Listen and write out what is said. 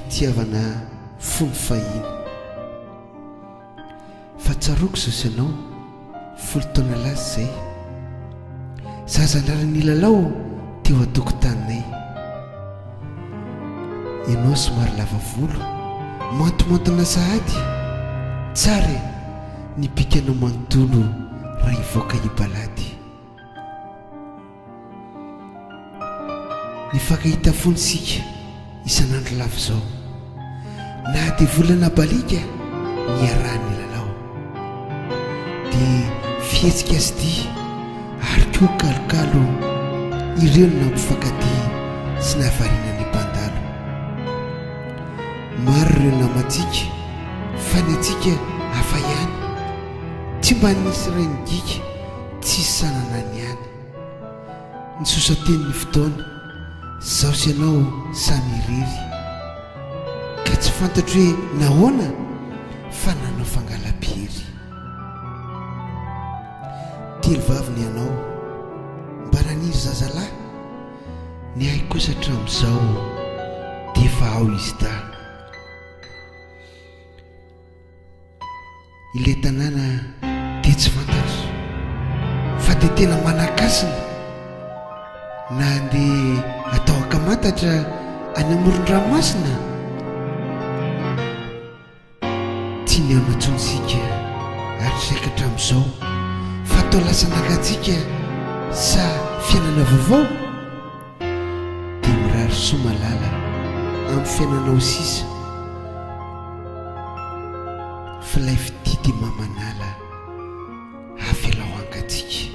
fitiavana fony fahiny. Fa tsaroako izao sy ianao, folo taona lasa izay. Zaza nirara nilalao teo an-tokotaninay. Ianao somary lava volo, mantomantona sahady. Tsara e, ny bikanao manontolo raha hivoaka hibalady. Nifankahita foana isika isan'andro lava izao. Na dia volana baliaka niaraha-nilalao. Dia fihetsika sy dihy ary koa kalokalo ireo no nampifankatia sy nahavariana ny mpandalo. Maro ireo namantsika fa ny antsika hafa ihany. Tsy mba nisy rainigika tsisy sanana ny any. Nisosa teny ny fotoana, zaho sy ianao samy irery. Ka tsy fantatro hoe nahoana fa nanao fangalam-piery. Telo vavy ny anao, mba naniry zazalahy? Ny ahy kosa hatramin'izao dia efa ao izy dahy. Ilay tanàna dia tsy fantatra fa dia tena manan-kasina na andeha atao ankamantatra any amoron-dranomasina. Tsy nihaona intsony isika ary saika hatramin'izao fa toa lasa nangatsiaka sa fiainana vaovao? Dia mirary soa malala amin'ny fiainanao sisa f'ilay fitia dia mamanala avelao hangatsiaka.